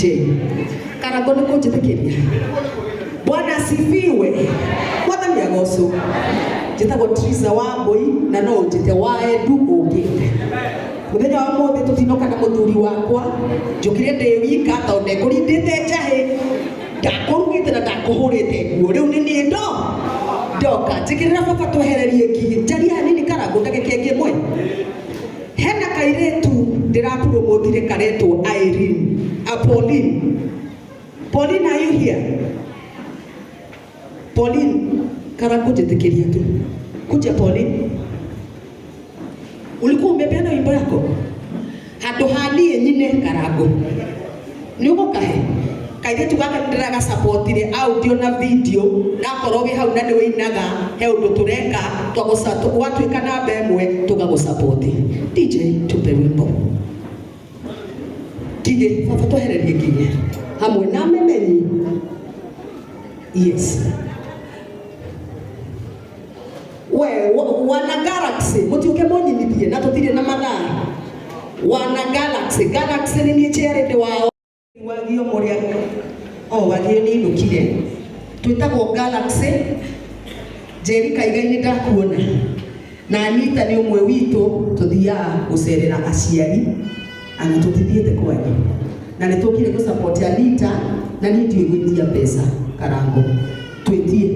DJ Karango nĩ kũnjĩtĩkĩria. Bwana asifiwe. Mwathani agocwo. Njĩtagwo Triza wa Mbui na no ũnjĩte wa Edu ũngĩenda. Mũthenya wa ũmũthĩ tũtinoka na mũthuri wakwa, njũkire ndĩ wika tondũ ndekũrindĩte njahĩ, ndakũrugĩte na ndakũhũrĩte nguo, rĩu nĩ niĩ ndo ndoka. Njĩkĩrĩra baba twehererie ngigĩ, njaria hanini Karango ndagĩka ĩngĩ ĩmwe. Hena kairĩtu ndĩrapromotire karetwo Irene, a Pauline. Pauline, are you here? Pauline, Karango njĩtĩkĩria tu. Kuja Pauline. Ulikuwa umepeana wimbo yako? Handũ ha niĩ nyine Karango. Nĩ ũgũkahe? Kairĩtu gaka nĩ ndĩragasupportire audio na video, nakorwo wĩ hau na nĩ wĩinaga, he ũndũ tũreka, gwatuĩka namba ĩmwe tũgagũsupport. DJ, tupe wimbo. Ngigĩ, baba twehererie ngigĩ. Hamwe na memenyi. Yes. We, wana Galaxy, mũtiũke mũnyinithie na tũtirĩ na mathaa. Wana Galaxy, Galaxy nĩ niĩ chairlady wao. Wagio mũrĩa, oh, wagio nĩ inũkire. Twĩtagwo Galaxy. Njeri Kaigai nĩ ndakuona. Na Anita nĩ ũmwe witũ tũthiaga gũcerera aciari ana tũtithiĩte kwanyu. Na nĩ tũkire gũ support Anita na niĩ ndiũĩ gwĩtia mbeca Karango. Twĩtie.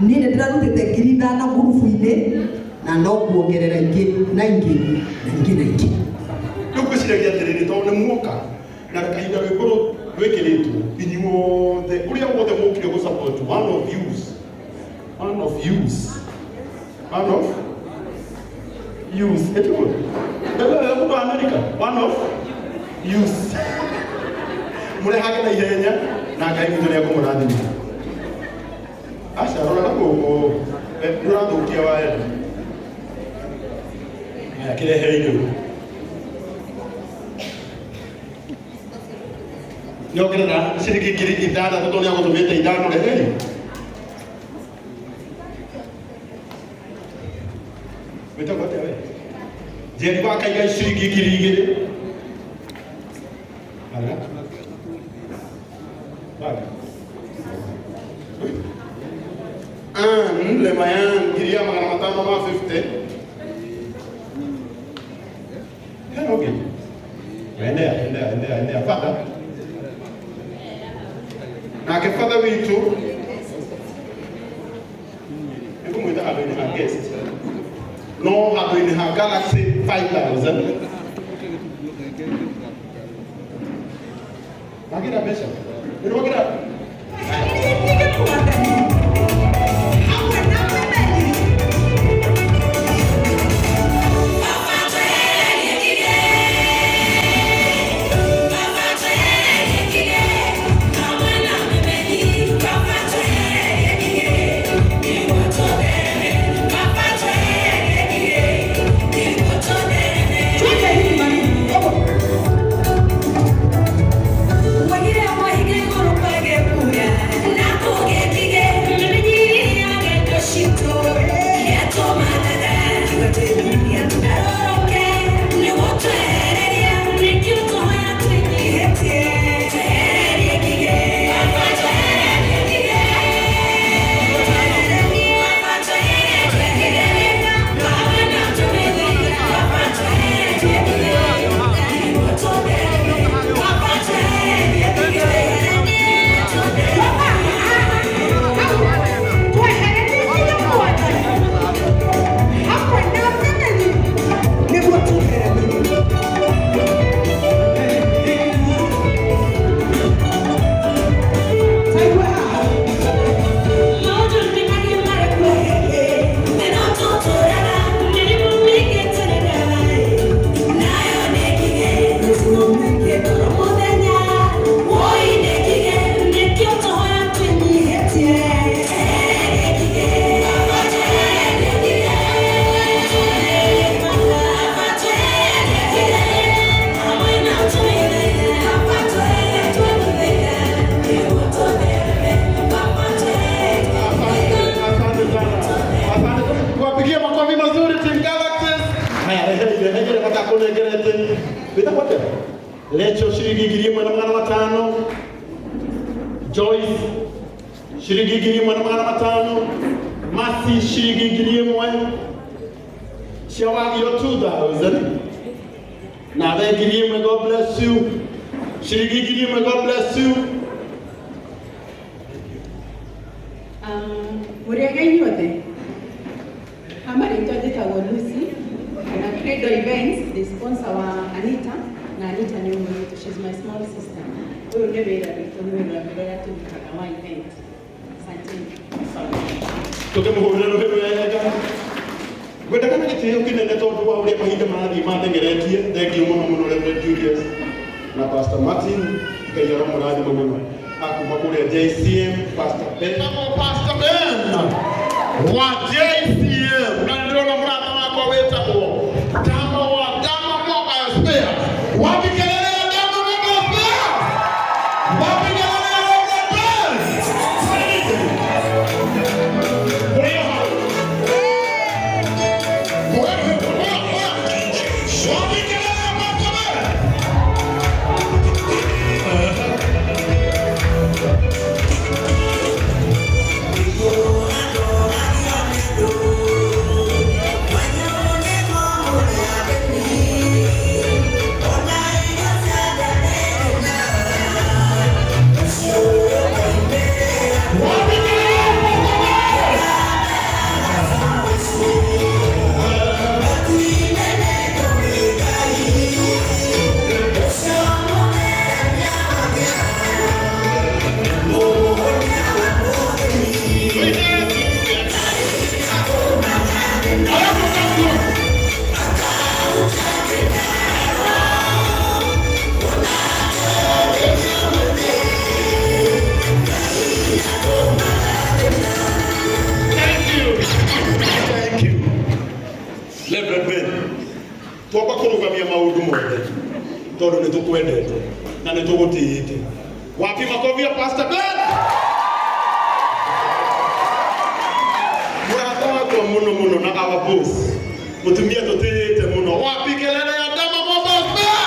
Niĩ nĩ ndĩrarutĩte 5,000 ngurubu-inĩ na no kuongerera ingĩ na ingĩ na ingĩ na ingĩ. Rĩu ngwĩciragia atĩrĩrĩ, tondũ nĩ muoka na kahinda rwĩmbo rwĩkĩrĩtwo inyuothe ũrĩa wothe mũkire gũ support one of yous, one of yous, one of yous, ĩtiguo mũndũ wa America, one of yous, mũrehage na ihenya na Ngai witũ nĩ ekũmũrathima. Aca rora na gũkũ, ndũrathũkia wa Edu. Aya, kĩrehei rĩu. Nĩongerera ciringi 6,000 tondũ nĩagũtũmĩte 5 rehei. Wĩtagwo atĩa we? Njeri wa Kaigai ciringi 2,000. Ala. Bana. Ann Lemayan 550. Hena ũngĩ? Endea, endea, endea, endea. Father. Nake father witũ nĩngũmwĩta handũ-inĩ ha guest no handũ-inĩ ha Galaxy 5000 Wagĩra mbeca? Nĩwagĩra? Hamwe na memenyi. Twende hivi mami. Ogo. Wagire mwahinga igũrũ kwage kuura na kũgĩa. Ciringi 1500. Joyce ciringi 1500. Masi ciringi 1000. Cia wagio 2000. Nawe 1000, God bless you. Ciringi 1000, God bless you. Mũrĩega inyuothe. Hamarĩtwa njĩtagwo Lucy na Credo Events, the sponsor wa Anita, na Anita nĩ ũmwe witũ, she's my small sister. Ũyũ nĩ wĩra witũ, nĩ wĩra ũrĩa tũrutaga wa event. Asanteni. Tũkĩmũhũrĩra rũhĩ wega. Ngwendaga na gĩtĩo kĩnene tondũ wa ũrĩa mahinda marathiĩ mateng'eretie. Thengiũ mũno mũno Reverend Julius na Pastor Martin, Ngai aromũrathima mũno. Akuma kũrĩa JCM, Pastor Ben. Pastor Ben wa JCM, na ndĩrona mũrata wakwa wĩtagwo Dama wa Dama Mobile Spare. Wapi kelele ya Dama Mobile Spare? Wapi kelele ya Reverend Ben? Kũrĩa hau. Wapi kelele ya Pastor Ben? Wapi kelele ya Pastor Ben? Thank you. Thank you. Reverend Ben. Twamba kũrũgamia maũndũ mothe tondũ nĩ tũkwendete na nĩ tũgũtĩĩte. Wapi makobi ya Pastor Ben? Mũrata wakwa mũno mũno na our boss. Mũtumia tũtĩĩte mũno. Wapi kelele ya Dama Mobile Spare?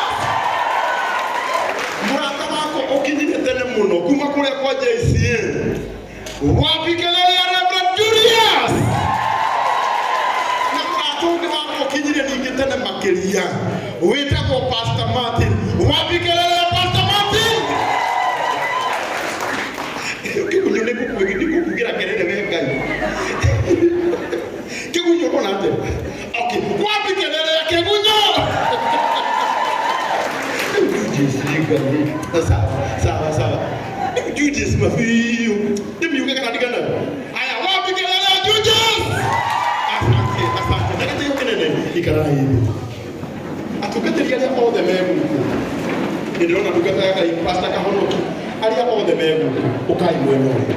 Mũrata wakwa ũkinyire tene mũno kuma kũrĩa kwa JCM. Wapi kelele ya Reverend Julius? Na mũrata ũngĩ wakwa ũkinyire ningĩ tene makĩria wĩtagwo Pastor Martin. Wapi kelele ya Pastor Martin? Kĩgunyũ nĩ gũkugĩra kelele we Ngai. Kĩgunyũ ũkona atĩa? Okay, wapi kelele ya kĩgunyũ? Ngai. Sawa, sawa, sawa. Julius mabiũ. Ndĩmiuge kana ndigana. Aya, wapi kelele ya Julius? Asante, asante. Na gĩtĩo kĩnene ikarai thĩ. Atungatĩri arĩa othe me gũkũ. Nĩ ndĩrona ndungata ya Ngai, Pastor Kahonoki, arĩa othe me gũkũ, ũkai mwena ũyũ.